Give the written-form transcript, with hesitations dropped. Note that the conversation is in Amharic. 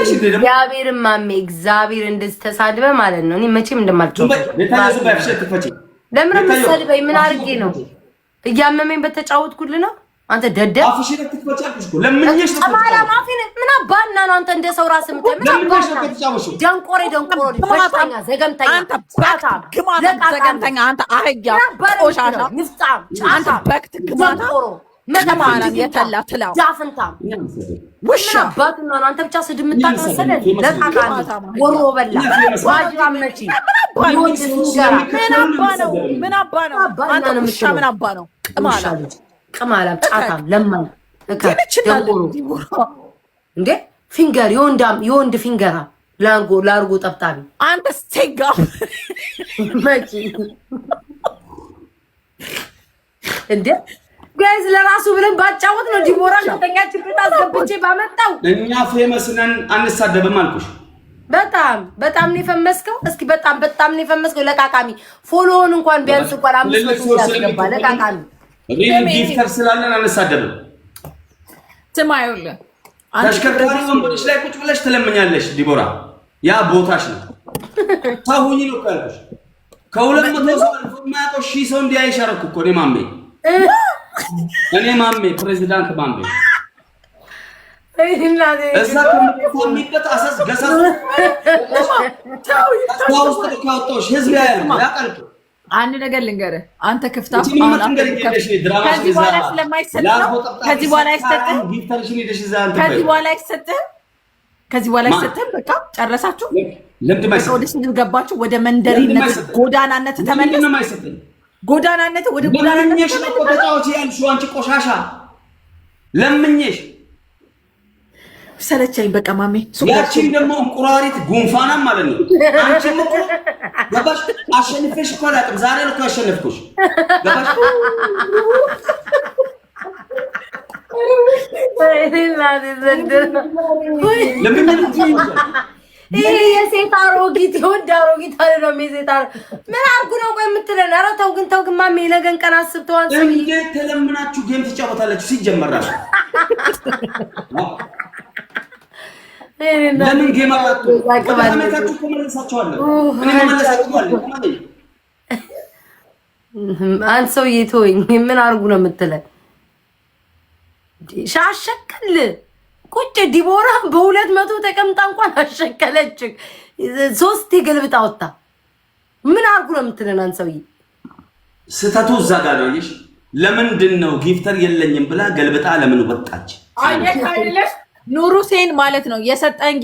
እግዚአብሔርን ማሜ፣ እግዚአብሔር እንደዚህ ተሳድበ ማለት ነው። እኔ መቼም እንደማልጮህ ለምን የምትሰድበኝ? ምን አድርጌ ነው? እያመመኝ በተጫወትኩልህ ነው። አንተ ደደብ ምን አባና ነው አንተ እንደ ሰው ራስህ የምታይ? ምን አባና ደንቆሬ፣ ደንቆሮ፣ በሽተኛ፣ ዘገምተኛ፣ ዘገምተኛ፣ አንተ አህያ፣ ቆሻሻ፣ ንፍጣም፣ አንተ በክት፣ ደንቆሮ፣ መተማራም የተላ ትላው ጃፍንታም ውሻ። ምን አባቱና ነው አንተ ብቻ ስድብ የምታውቅ መሰለህ? ለቃቃ፣ ወሮ በላ፣ ዋጅራ መቺ። ምን አባ ነው? ምን አባ ነው? አንተ ውሻ ምን አባ ነው? ቅማላ። ቅማላም፣ ጫታም፣ ለማኝ፣ ደንቆሮ እንዴ፣ ፊንገር፣ የወንድ ፊንገራ፣ ላርጎ ላርጎ ጠብጣቢ። አንተ ሴጋ። መቺ እንዴ guys፣ ለራሱ ብለን ባጫወት ነው። ዲቦራ ከተኛችበት አስገብቼ ባመጣው። እኛ famous ነን፣ አንሳደብም አልኩሽ። በጣም በጣም ነው የፈመስከው። እስኪ በጣም በጣም ነው የፈመስከው። ለቃቃሚ፣ follow ውን እንኳን ቢያንስ እንኳን 500 ያስገባ ለቃቃሚ። Real gifter ስላለን አንሳደብም። ስማ ይኸውልህ፣ ተሽከርካሪ ወንበሮች ላይ ቁጭ ብለሽ ትለምኛለሽ ዲቦራ፣ ያ ቦታሽ ነው። ታሁኝ ነው እኮ ያልኩሽ። ከ200 ሰው አልፎ የማያውቀው 1000 ሰው እንዲያይሽ አደረኩ እኮ። እኔ ማሜ፣ እኔ ማሜ፣ ፕሬዚዳንት ማሜ እዛ ከምትቆሚበት አሰስ ገሰስ ውስጥ ካወጣሁሽ ህዝብ ያያል፣ ያውቃል። አንድ ነገር ልንገርህ፣ አንተ ክፍታ ከዚህ በኋላ ስለማይሰጥ ነው። ከዚህ በኋላ አይሰጥህም። ከዚህ በኋላ አይሰጥህም። ከዚህ በኋላ አይሰጥህም። በቃ ጨረሳችሁ። ወደ ስድብ ገባችሁ። ወደ መንደሪነት ጎዳናነት ተመለስ። ጎዳናነት ወደ ጎዳናነት ለምኜሽ ነው እኮ ተጫወቺ ያልሽው አንቺ ቆሻሻ፣ ለምኜሽ። ሰለቸኝ። በቃ ማሜ። ያቺን ደግሞ እንቁራሪት ጉንፋናም ማለት ነው። አንቺም እኮ ገባሽ፣ አሸንፌሽ እኮ አላውቅም። ዛሬ ነው እኮ ያሸነፍኩሽ። ገባሽ? ለምን? ይሄ የሴት አሮጊት፣ የወንድ አሮጊት አይደለም። የሴት ምን አድርጉ ነው ቆይ የምትለን? ኧረ ተው ግን፣ ተው ግን ማሜ፣ ነገን ቀን አስብ። ተዋን። እንዴት ተለምናችሁ game ትጫወታላችሁ? ሲጀመር እራሱ ለምን game አላችሁ? ወደ አሜሪካችሁ እኮ መለሳችኋለሁ። እኔ መለሳችኋለሁ። አንድ ሰውዬ ተወኝ። ምን አድርጉ ነው የምትለን? አሸከል ቁጭ ዲቦራ በ200 ተቀምጣ እንኳን አሸከለች። ሶስት ገልብጣ ወጣ። ምን አድርጉ ነው የምትለን? አንድ ሰውዬ። ስህተቱ እዛ ጋር ነው። አየሽ፣ ለምንድን ነው gifter የለኝም ብላ ገልብጣ ለምን ወጣች? አየህ አይደለ? ኑር ሁሴን ማለት ነው የሰጠን።